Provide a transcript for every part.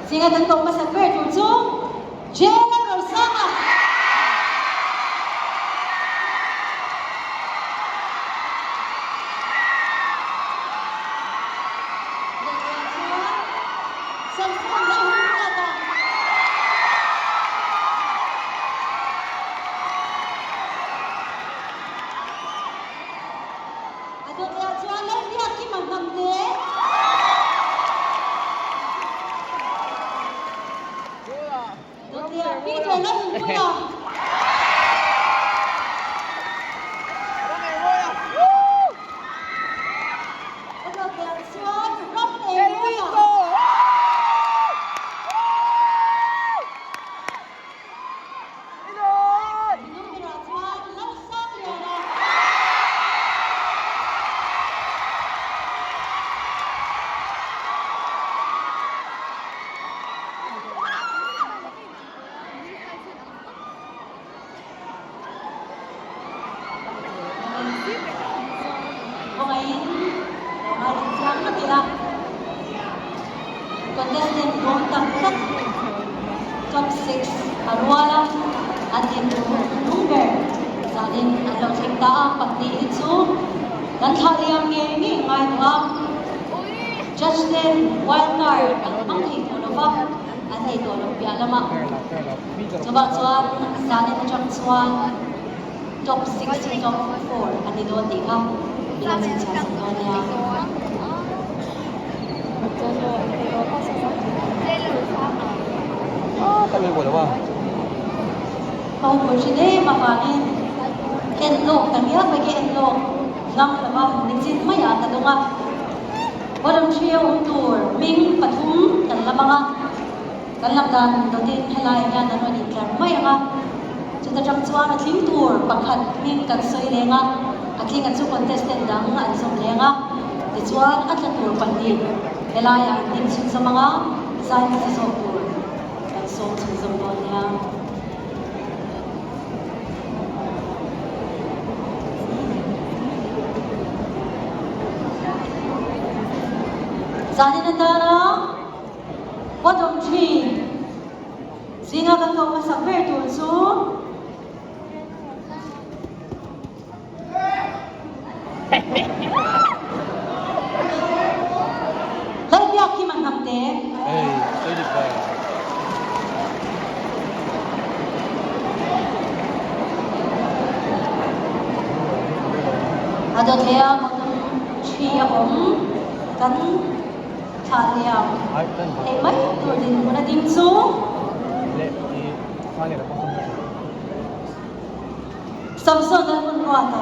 Zinga kan koh hmasak ber tur chu J Lalrosanga. Lehkha chuan Samson Lalhunruata. A dawtah chuan Lalbiakkima Hnamte. Dawtah Peter Lalnunpuia. A dawtah chuan Ramneimuia. Nungberah chuan Lalsangliana. Khawngaihin lo ngaithla chiang vek ila. Contestant bawm tak tak top 6 a rual a, an intur hnung ber zanin an lo thleng ta a, pahnih hi chu kan thlah liam ngei ngei ngai tawh a, judge ten wild card an hmang thei tawh lo va, an nei tawh lo piah lamah chuvah chuan zanin atang chuan top 6 hi top 4 a ni dawn tih kha min lo chhinchhiah sak dawn nia. Ka hun pawh hrin em avangin en lawk ta ngial mai ka en lawk ngam lo va, nichin maiah ka dawng a. Bottom three a awm tur hming pathum kan lam ang a, kan lam dan dawtin helaiah hian an rawn intlar mai ang a. Chuta tang chuan a tling tur pakhat hming kan sawi leng a, a tlinga chu contestant dang an zawm leng a, tichuan a tla tur pahnih helaiah an ding chhunzawm ang a, zai hmasa zawk tur kan sawm chhunzawm dawn nia. Zanin atana bottom three. Zinga kan lo hmasak ber tur chu Lalbiakkima Hnamte. A dawthleh a bottom three a awm kan. Thla hliam theih mai tur dinhmun a ding chu. Samson a hun ruat a.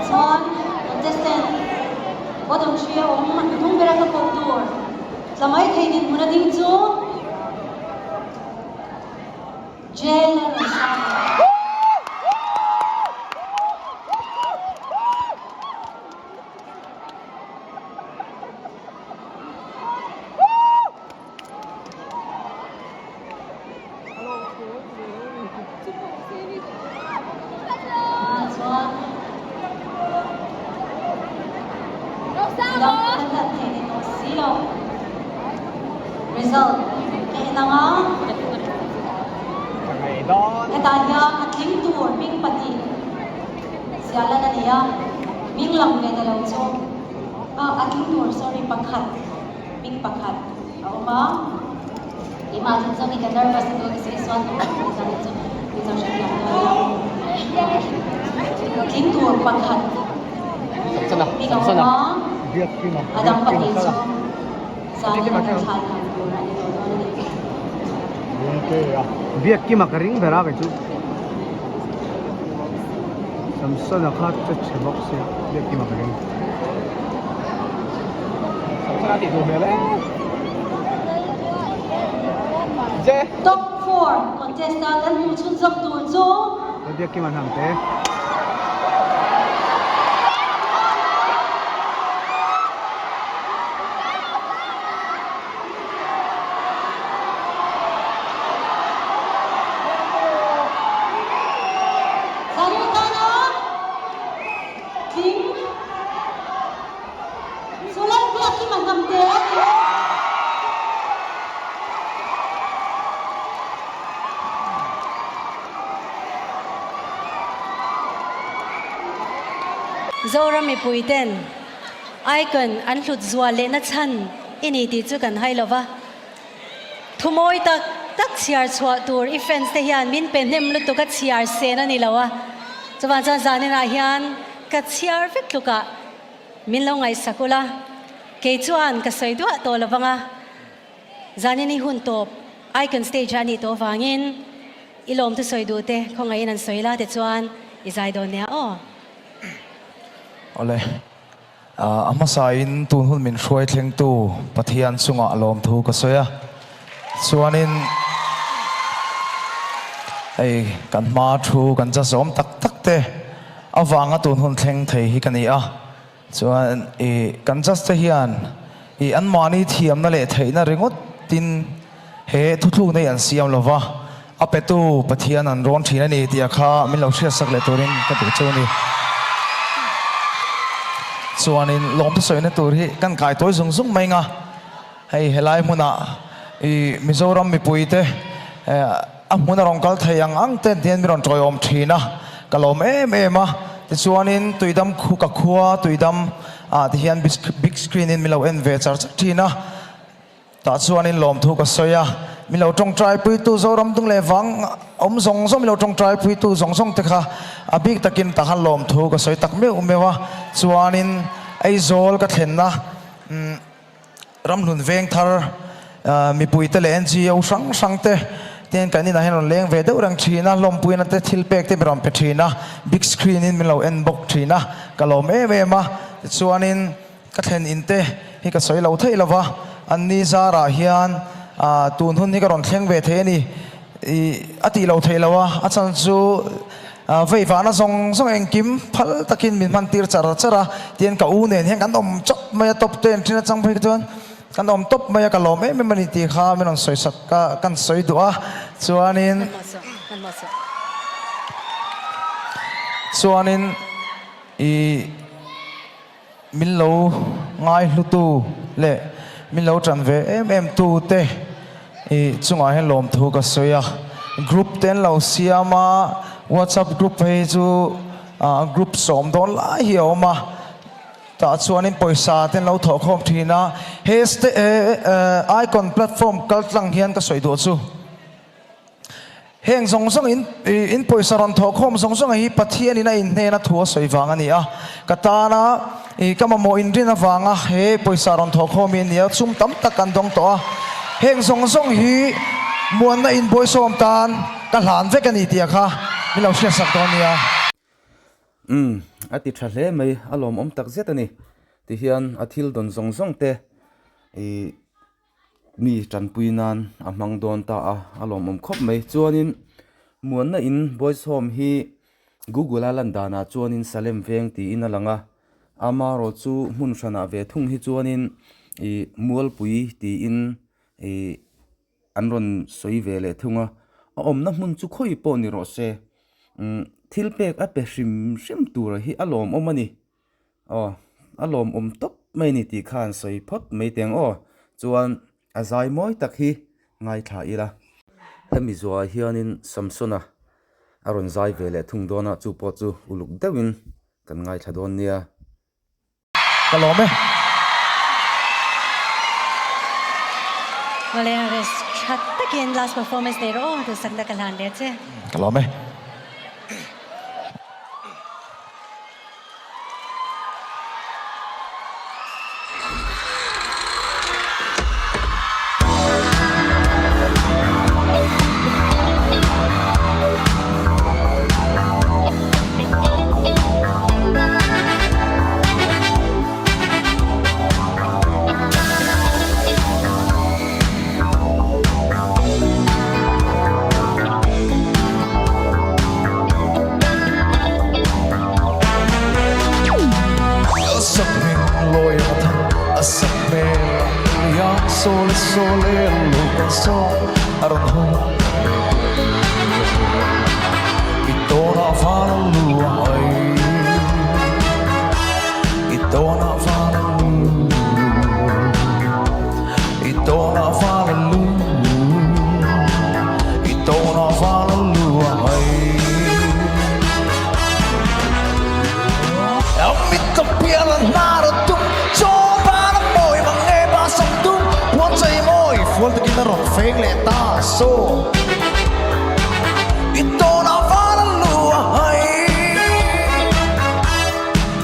Chuan contestant bottom three a awm hnung bera ka koh tur tla mai thei dinhmun a ding chu. Jail a rawn sang a. Chuan midang kan hlat thei ni tawh si lo. Result ka en ang a. Hetah hian a tling tur hming pahnih ziah lan a ni a, hming lang ve ta lo chu a tling tur sorry pakhat hming pakhat a awm a. Keimah chu chuan ka nervous a dawn si chuan zan chu mi zo hrethiam dawn nia. Tling tur pakhat hming a awm a, a dang pahnih chu zanin kan thlai dan tur a ni tawh dawn a ni. Biakkima ka ring ber a kei chu. Samsona kha che chhe bawk sia Biakkima ka ring. Samsona tih duh hmel e. Top 4 contest a kan hmuh chhunzawm tur chu. Biakkima Hnamte. Zoram mipui ten Icon an hlut zual lehna chhan i ni tih chu kan hai lova. Thumawi tak tak chhiar chhuah tur i fans te hian min pe hnem lutuk a chhiar sen a ni lo a, chuvang chuan zaninah hian ka chhiar vek tlukah min lo ngaihsak ula, kei chuan ka sawi duah tawh lo vang a, zanin i hun tawp Icon stage ah a nih tawh vangin i lawmthu sawi duh te khawngaihin an sawi la tichuan i zai dawn nia aw. Awle. A hmasain tun hun min hruai thlengtu Pathian chungah lawmthu ka sawi a, chuanin hei kan hma thu kan chazawm tak tak te avanga tun hun thleng thei hi ka ni a, chuan i kan judge te hian i anmahni thiamna leh theihna ringawt tin he thuthlukna hi an siam lova, A petu Pathian an rawn thin a ni tih a kha min lo hriatsak leh turin ka duh chu a ni. Chuanin lawmte sawina tur hi kan kai tawi zung zung mai nga, hei helai hmunah i Mizoram mipuite a hmun a rawn kal thei ang ang ten tihian min rawn tawiawm thin a, ka lawm em em a. Tichuanin Tuidam khu ka khua Tuidam ah tihian big screen in min lo en ve char char thin a. Tah chuanin lawmthu ka sawi a, min lo tawngtaipuitu Zoram dung leh vang awm zawng zawng min lo tawngtaipuitu zawng zawng te kha a bik takin tah khan lawmthu ka sawi tak meuh meuh a. Chuanin Aizawl ka thlenna Ramhlun Vengthar mipuite leh NGO hrang hrang te ten kan inah hian rawn leng ve deuh reng thin a, hlawmpuina te thil pek te min rawn pe thin a, big screen in min lo en bawk thin a, ka lawm em em a. Tichuanin. Ka thlen in te hi ka sawi lo theih lova, an ni zarah hian tun hun hi ka rawn thleng ve thei a ni. I a tih lo theih lo a, a chhan chu veivahna zawng zawng engkim phal takin min hman tir char char a, tihian ka u nen hian kan awm chawp mai a, top ten thin atang phei chuan kan awm tawp mai a, ka lawm em em a ni tih kha min rawn sawi sak ka kan sawi duh a, chuanin chuanin i. Min lo ngai hlutu leh min lo ṭan ve em em tu te i chungah hian lawmthu ka sawi a, group te an lo siam a, WhatsApp group phei chu group sawm dawn lai hi a awm a, tah chuanin pawisa te an lo thawh khawm thin a, he icon platform kal tlang hian ka sawi duh chu. Heng zawng zawng in in pawisa rawn thawh khawm zawng zawng hi Pathianin a inhnena thu a sawi vang a ni a. Ka tana i ka mamawh inrin avanga he pawisa rawn thawh khawm hi a ni a, chum tam tak kan dawng tawh a. Heng zawng zawng hi muanna inbuaisawm tan ka hlan vek a ni tih a kha min lo hriatsak dawn nia. Umm, a ti tha hle mai, a lawmawm tak zet a ni. Tihian a thil dawn zawng zawng te i. Mi tanpui nan a hmang dawn ta a, a lawmawm khawp mai. Chuanin muanna in boys home hi google a lan danah chuanin Salem veng tiin a lang a, amaherawh chu hmun hranah ve thung hi chuanin ih Mualpui tiin ih an rawn sawi ve leh thung a, a awmna hmun chu khawi pawh ni rawh se umm thil pek a pe hrim hrim tur hi a lawmawm a ni. Aw, a lawmawm tawp mai a ni tih khan sawi phawt mai teh ang aw. Chuan a zai mawi tak hi ngaithla ila. Hemi zuah hianin Samsona a rawn zai ve leh thung dawn a, chu pawh chu uluk deuhin kan ngaithla dawn nia. Ka lawm e. Awle, rest tha takin last performance nei rawh aw, duhsakna ka hlan leh che. Ka lawm e. So I tawnah val a lu a hai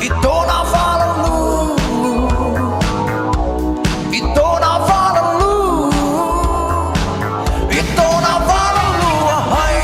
I tawnah val a lu I tawnah val a lu I tawnah val a lu a hai.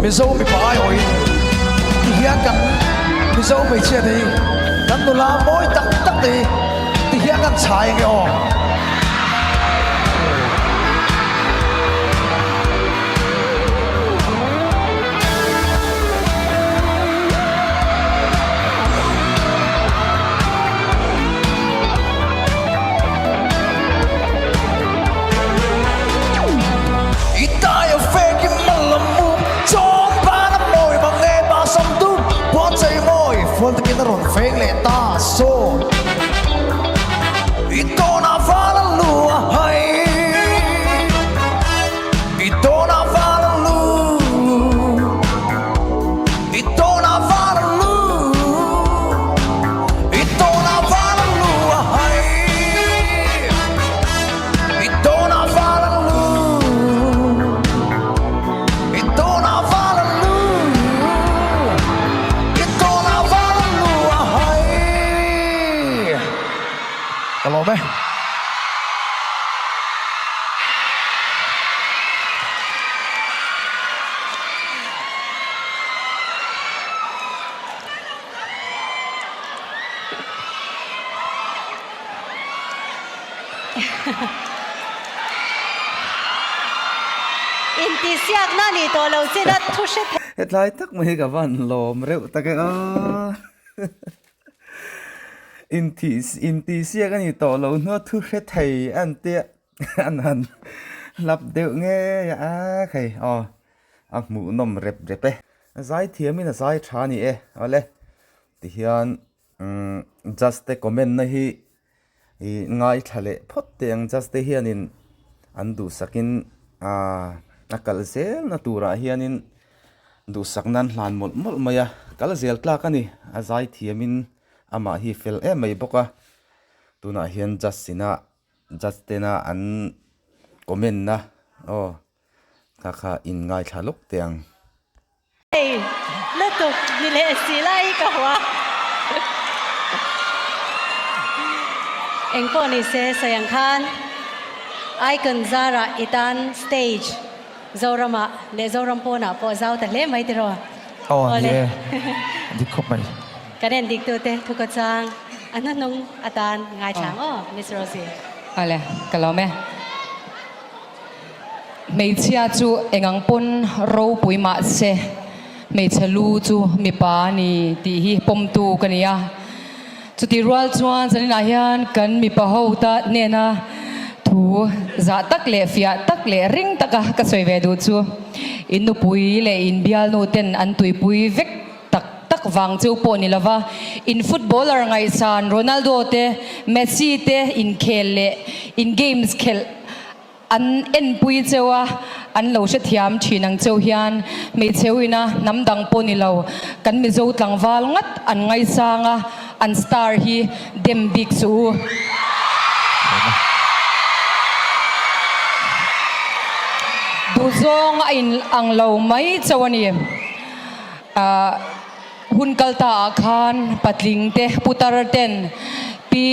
Mizo mipa aiawhin ti hian kan Mizo hmeichhia te hi kan nula mawi tak tak te hi ti hian kan chhai ange aw. I tai a fek i mal a mum Chawng ban a mawi mang nge pa sam dum Puan chei mawi fual takin a rawn feng leh ta sawn I tawnah val a lu a hai I tawnah val a lu I tawnah val a lu I tawnah val a lu a hai I tawnah val a lu I tawnah val a lu I tawnah val a lu a hai Ka lawm e. Intihsiakna nih tawh lo chin a thu hre thei. Hetlai tak mai hi ka van lawm reuh tak e aw. Intihsiak a nih tawh lo hnua thu hre thei an tia an han hlap deuh ngei a hei aw a hmuhnawm rep rep e. Zaithiamin a zai tha a ni e awle tihian umm just te comment na hi ih ngaithla leh phawt teh ang just te hianin an duhsakin ah a kalh zel na turah hianin duhsak nan hlan mawlh mawlh mai a kal zel tlak a ni a zaithiamin amah hi fel em mai bawk a tunah hian just ina just tena an comment na aw kha kha in ngaithla lawk teh ang. Hei lutuk ni leh si lai hi ka hua. Engpawh ni se sawi ang khan Icon zarah i tan stage Zoramah leh Zoram pawnah pawh zau ta hle mai tiraw? Aw ni e, dik khawp mai. Kan en dik tute thukaw chang a hnuhnung atan ngaithlang aw Miss Rosie. Awle, ka lawm e. Hmeichhia chu engang pawn ropui mah se hmeichhe lu chu mipa a ni tih hi pawmtu ka ni a. Chutih rual chuan zaninah hian kan mipa ho ta hnena thu zah tak leh fiah tak leh ring taka ka sawi ve duh chu in nupui leh in bialnu ten an tuipui vek tak tak vang cheu pawh ni lova in footballer ngaihsan Ronaldo te Messi te inkhel leh in games khelh An enpui cheu a, an lo hrethiam thin ang cheu hian hmeichhe uina hnam dang pawh ni lo, kan Mizo tlangval ngat an ngaisang a, an star hi dem bik suh u. Duhzawng a in ang lo mai cheu a ni. Hun kal ta ah khan patling te putar ten pi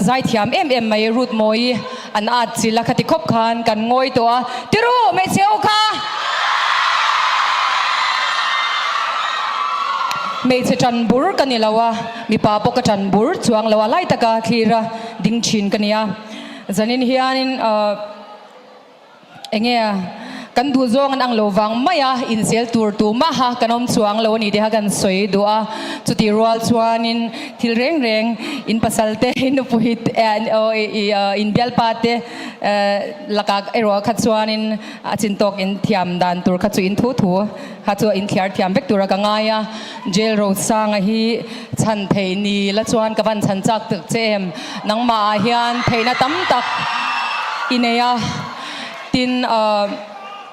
zaithiam em em mai Ruth Mawi an at chilh a khati khawp khan kan ngawi tawh a tiru hmeichhe ho kha hmeichhe tan bur ka ni lo a mipa pawh ka tan bur chuang lo a lai taka thlir a ding thin ka ni a zanin hianin Enge a? Kan duh zawng an ang lo vang mai a, insel tur tumaha kan awm chuang lo a ni tiha kan sawi duh a. Chutih rual chuanin thil reng reng in pasal te, in nupui te, in bialpa te lakah erawh kha chuanin a chin tawk in thiam dan tur kha chu in thu thu kha chu in thliar thiam vek tura ka ngai a. Jail Rosanga hi chhan thei ni la chuan ka van chhan chak tak che em. Nangmah ah hian theihna tam tak i nei a. Tin,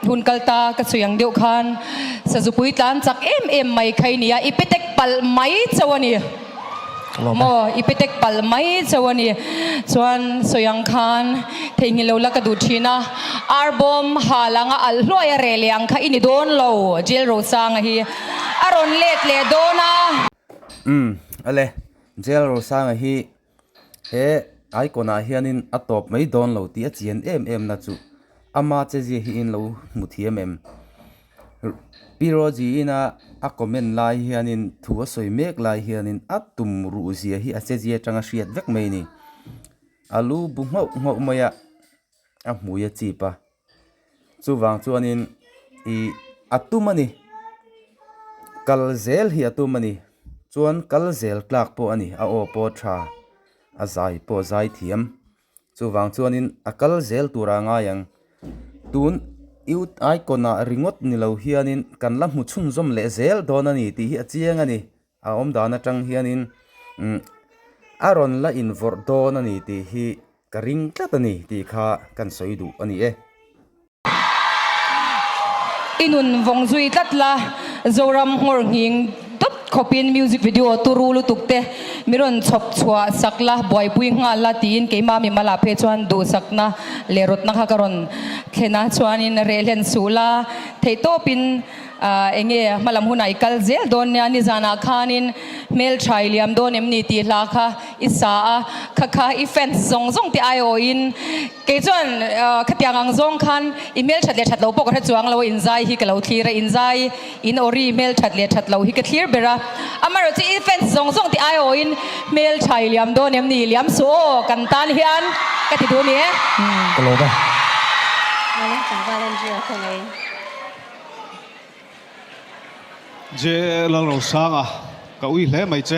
hun kal ta ka sawi ang deuh khan sazupui tlan chak em em mai kha i ni a, i petek palh mai chauh a ni. Maw, i petek palh mai chauh a ni. Chuan sawi ang khan theihnghilh lo la ka duh thin a, arbawm hal anga alh hluai a reh leh ang kha i ni dawn lo, Jail Rosanga hi a rawn let leh dawn a. Umm, ale, Jail Rosanga hi He icon ah hianin a tawp mai dawn lo tih a chian em em na chu ama che zia hi in lo hmu thiam em? Pi Roji ina a comment lai hianin thu a sawi mek lai hianin a tum ruh zia hi a che zia atanga hriat vek mai a ni. A lu bu nghauh nghauh mai a, a hmui a chip a. Chuvang chuanin ih a tum a ni. Kal zel hi a tum a ni. Chuan kal zel tlak pawh a ni. A aw pawh a tha, a zai pawh a zai thiam. Chuvang chuanin a kal zel tura ngai ang. Tun youth icon ah ringawt ni lo hianin kan la hmu chhunzawm leh zel dawn a ni tih hi a chiang a ni. A awm dan atang hianin umm a rawn la invawrh dawn a ni tih hi ka ring tlat a ni tih kha kan sawi duh a ni e. I nun vawng zui tlat la, Zoram nghawr nghing dawt khawpin music video turu lutuk te mi rawn chhawp chhuah sak la, buaipui nghal la tiin keimah mimal ah phei chuan duhsakna leh rawtna kha ka rawn thlen a, chuanin reh hlen suh la, theihtawpin Eng nge hmalam hunah i kal zel dawn nia, nizanah khanin hmeltha i liam dawn em ni tih hla kha i sa a, kha kha i fans zawng zawng te aiawhin kei chuan khatiang ang zawng khan i hmelthat leh that lo pawh ka hre chuang lo a, inzai hi ka lo thlir a, inzai in awri hmelthat leh that lo hi ka thlir ber a, amaherawh chu i fans zawng zawng te aiawhin hmeltha i liam dawn em ni, liam suh aw kan tan hian ka ti duh ni e. Ka lawm e. Je Lalrosanga, ka ui hle mai che.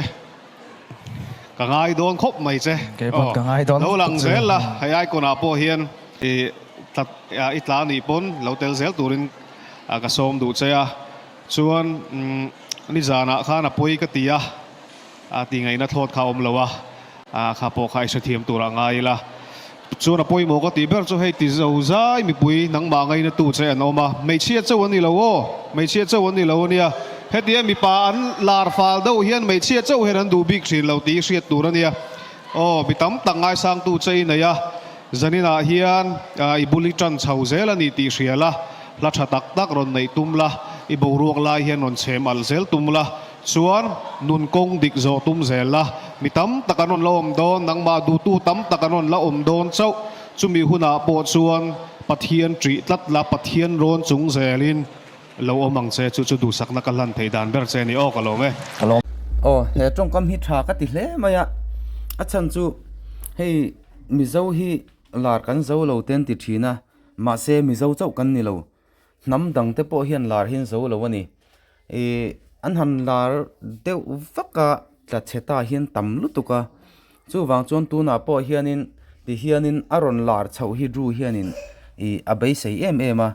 Ka ngai dawn khawp mai che. Kei pawn ka ngai dawn Lo lang zel la, hei icon ah pawh hian i tlat i tla nih pawn lo tel zel turin ka sawm duh che a. Chuan nizanah khan a pawi ka ti a, Tih ngaihna thlawt kha a awm lo a, kha pawh kha i hrethiam tur ah ngai ila. Chuan a pawimawh ka tih ber chu hei ti zo zai mipui nangmah ngaina tu che an awm a, hmeichhia chauh an ni lo aw, hmeichhia chauh an ni lo ania. Hetia mipa an lar fal deuh hian hmeichhia chauh hian an duh bik thin lo tih i hriat tur ania. Aw, mi tam tak ngaisangtu che i nei a, zaninah hian i bul i tan chho zel a ni tih hria la, hla tha tak tak rawn neih tum la, i boruak lai hian rawn chhem alh zel tum la, Chuan nun kawng dik zawh tum zel la, mi tam tak an rawn la awm dawn, nangmah duhtu tam tak an rawn la awm dawn chauh. Chumi hunah pawh chuan Pathian ṭih tlat la, Pathian rawn chung zelin lo awm ang che, chu chu duhsakna ka hlan theih dan ber che a ni aw, ka lawm e. Ka lawm. Aw, he tawngkam hi tha ka ti hle mai a, a chhan chu hei Mizo hi lar kan zo lo te an ti thin a, mahse Mizo chauh kan ni lo, Hnam dang te pawh hian lar hi an zo lo a ni. Ihh an han lar deuh vak a tla chhe ta hian tam lutuk a. Chuvang chuan tunah pawh hianin ti hianin a rawn lar chhoh hi Drew hianin ih a beisei em em a.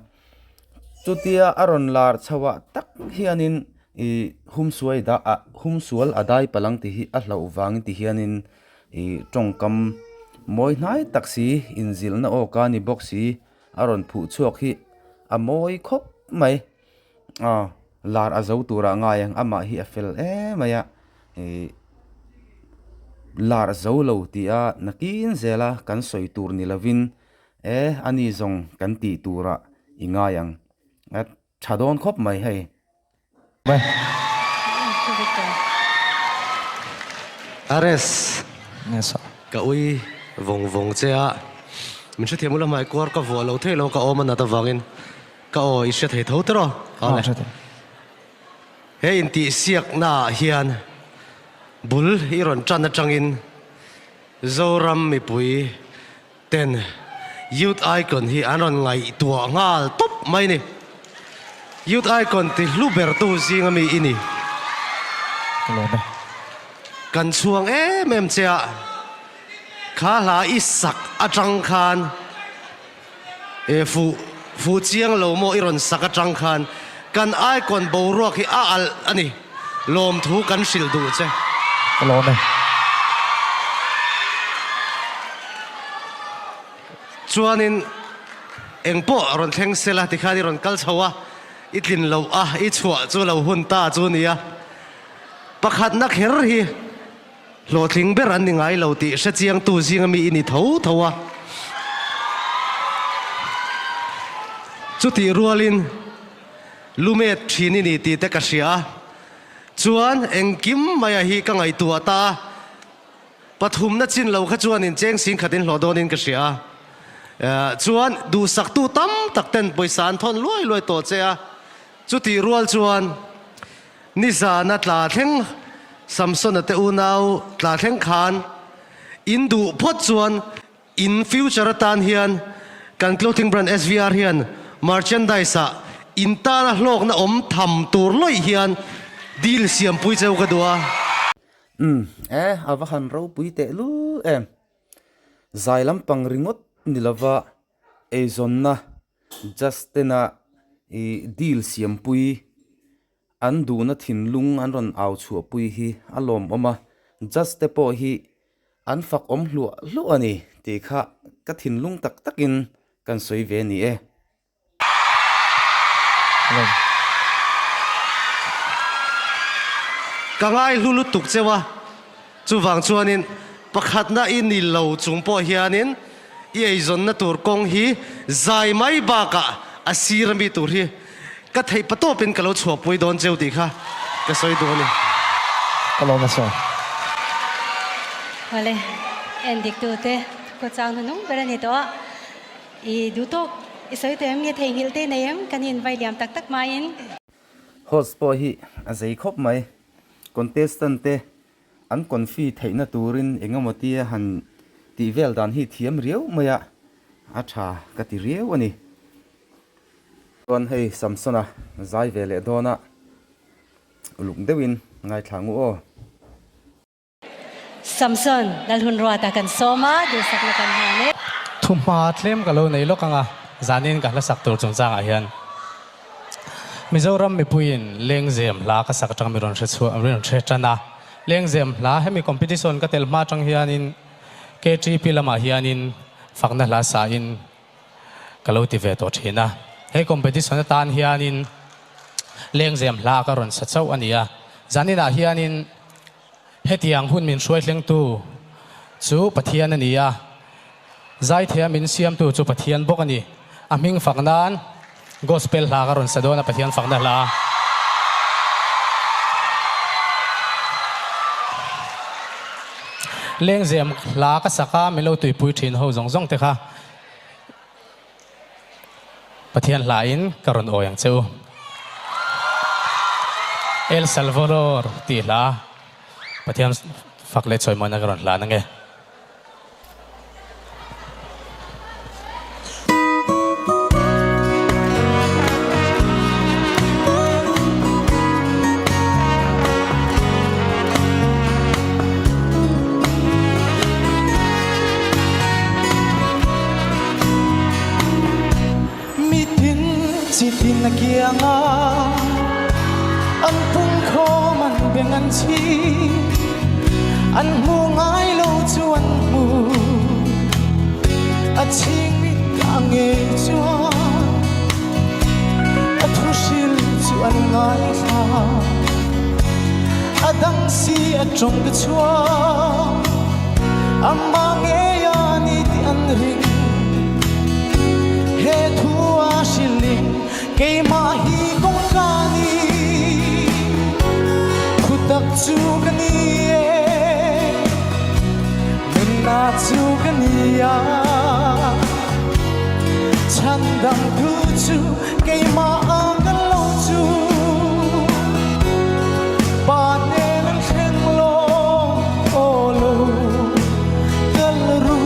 Chutia a rawn lar chhoh ah tak hianin ih humsuai dah ah humsual a dai palang tih hi a hlauh vangin ti hianin ih tawngkam mawi hnai tak si inzilhna awka ni bawk si. A rawn phuh chhuak hi a mawi khawp mai aw lar a zo turah ngai ang amah hi a fel em mai a ih lar a zo lo tih a nakin zela kan sawi tur ni lovin e ani zawng kan tih turah i ngai ang a tha dawn khawp mai hei. Ares, ka ui vawng vawng che a, min hrethiam ula hmai kuar ka vuah lo thei lo ka awm a nat avangin ka aw i hre thei tho tiraw? Awle. He intihsiakna ah hian bul i rawn tan atangin Zoram mipui ten Youth Icon hi an rawn ngaihtuah nghal tawp. mai ni. Youth Icon ti hlu bertu zinga mi i ni. Ka lawm e. Kan chhuang em em che a, kha hla i sak atang khan e fuh fuh chiang lo maw i rawn sak atang khan kan Icon boruak hi a alh a ni. Lawmthu kan hrilh duh che. Ka lawm e. Chuanin eng pawh rawn thleng sela tikhan i rawn kal chho a, i tlin loh a, i chhuah chu lo hun ta chu nia. Pakhatna kher hi hlawhtling ber an ni ngai lo tih hrechiangtu zinga mi i ni tho tho a. Chutih rualin lumet thin i ni tih te ka hria a, chuan engkim maia hi ka ngaihtuah ta a. Pathumna chin lo kha chuanin cheng sing khatin hlawh dawnin ka hria a, chuan duhsaktu tam tak ten pawisa an thawn luai luai tawh che a, chutih rual chuan nizana tla thleng Samsona te unau tla thleng khan in duh phawt chuan in future atan hian kan clothing brand SVR hian merchandise ah in tana hlawkna awm tham tur lawih hian deal siampui cheu ka duh a. Umm e, a va han ropui teh lul em. Zai lampang ringawt ni lova eizawnna Justin-a ih deal siampui an duhna thinlung an rawn au chhuahpui hi a lawmawm a, Just te pawh hi an fak awm hluah hluah a ni tih kha ka thinlung tak takin kan sawi ve a ni e. Ka ngai hlu lutuk cheu a, chuvang chuanin pakhatna i ni lo chung pawh hianin i eizawnna tur kawng hi zai mai bakah a sir ami tur hi ka theih patawpin ka lo chhuahpui dawn cheu tih kha ka sawi duh a ni. Ka lawm a sawi. Awle, endiktute khawchang hnunung ber a ni tawh a. I duh tawk, i sawi tawh em nge theihnghilh te nei em? Kan invai liam tak tak maiin. Host pawh hi a zei khawp mai. Contestant te an confi theihna turin engemaw tia han tih vel dan hi thiam riau mai a, a tha ka ti riau a ni. Chuan hei Samsona zai ve leh dawn a, uluk deuhin ngaithla ngu aw. Samson, Lalhunruata kan sawm a, duhsakna kan hman e. Thuhma tlem ka lo nei lawk ang a, zanin ka hla sak tur chungchangah hian Mizoram mipuiin Lengzem hla ka sak atang mi rawn hre chhuah, mi rawn hre tan a. Lengzem hla hemi competition ka tel hma atang hianin KTP lamah hianin fakna hla sain ka lo ti ve tawh thin a. He competition atan hianin Lengzem hla ka rawn sa chauh a ni a. Zaninah hianin Hetiang hun min hruai thlengtu chu Pathian a ni a, zaithea min siamtu chu Pathian bawk a ni. A hming fak nan Gospel hla ka rawn sa dawn a, Pathian fakna hla. Lengzem hla ka sak a, min lo tuipui thin ho zawng zawng te kha Pathian hlain ka rawn awi ang che u. El Salvador tih hla Pathian fak leh chawimawina ka rawn hlan ange. Mitin chitin a kiang a, an pungkhawm an beng an chhi, an hmu ngai lo chu an hmu, a chhing mit a ngei chuan a thu hril chu an ngaithla, a dang si a tawng te chuan amah ngei a ni tih an ring. He thu a hrilhin keimah hi kawngka ni, thu tak chu ka ni e, nunna chu ka ni a, chhan dang thu chu keimah a ka lo chu, Pa hnen an thleng lo, aw lo kal ru.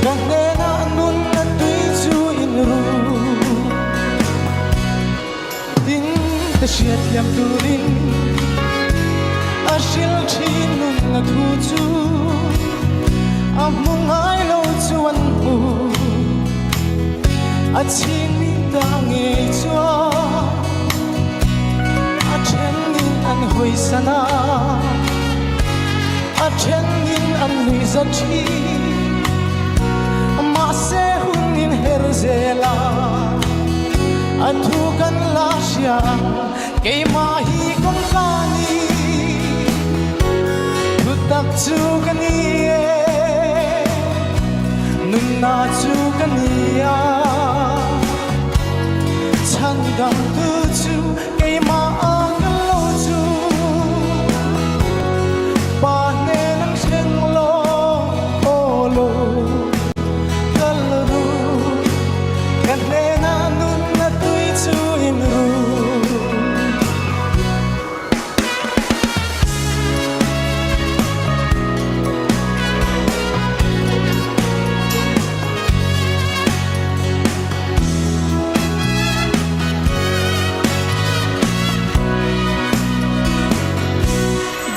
Ka hnenah nun a tui chu in ru. siam turin a hril thin nunna thu chu a hmu ngai lo chu an hmu a chhing mi ta ngei chuan a thenin an hawisan a a thenin an nuihza thin mahse hun in her zel a a thu kan la hria ang keimah hi kawngka ni thutak chu ka ni e nunna chu ka ni a chhan dang tu chu keimah a ka lo chu Pa hnen an thleng lo aw lo kal ru ka hnenah nunna tui chu in ru.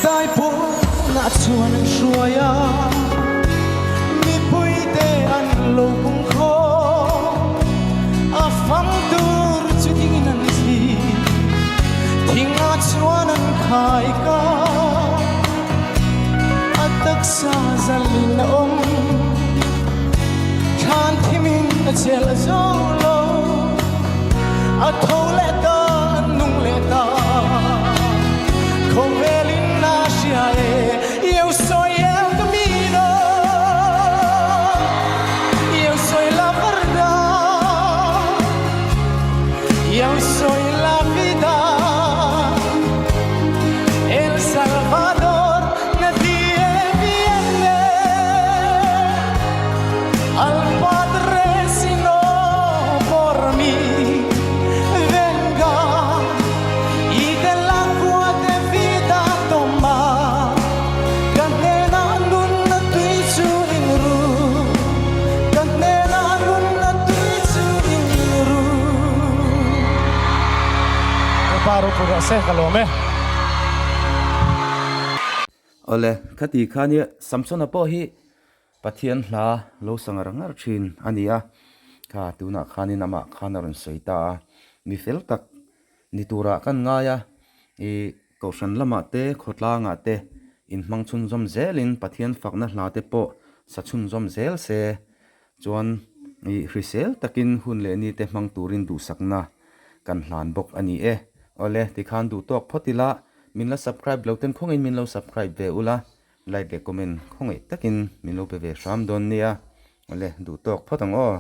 Daipawnah chuan an hruai a, mipuite an lo pung khawm. A fang tur chu dingin an thli, thingah chuan an khai ka. A taksa zalin a awm, thlan thimin a chelh zo lo. A tho leh ta, a nung leh ta, khawvelin a hria e, Eu soy el camino, eu soy la verdad, eu soy la vida, el Salvador nadie viene al Padre sino por mí. Venga y del agua de vida toma. Ka hnenah nunna tui chu in ru. Ka hnenah nunna tui chu in ru. Ka pa ropui rawh se, ka lawm e. Awle, khati kha nia Samsona pawh hi Pathian hla lo sa ngar ngar thin a ni a, kha tunah khanin amah khan a rawn sawi ta a, mi fel tak ni turah kan ngai a, ih Kohhran lamah te, khawtlangah te inhmang chhunzawm zelin Pathian fakna hla te pawh sa chhunzawm zel se chuan ih hrisel takin hun leh ni te hmang turin duhsakna kan hlan bawk a ni e. Awle, tikhan duh tawk phawt ila, min la subscribe lo ten khawngin min lo subscribe ve ula, like leh comment khawngaih takin min lo pe ve hram dawn nia. Awle, duh tawk phawt ang aw.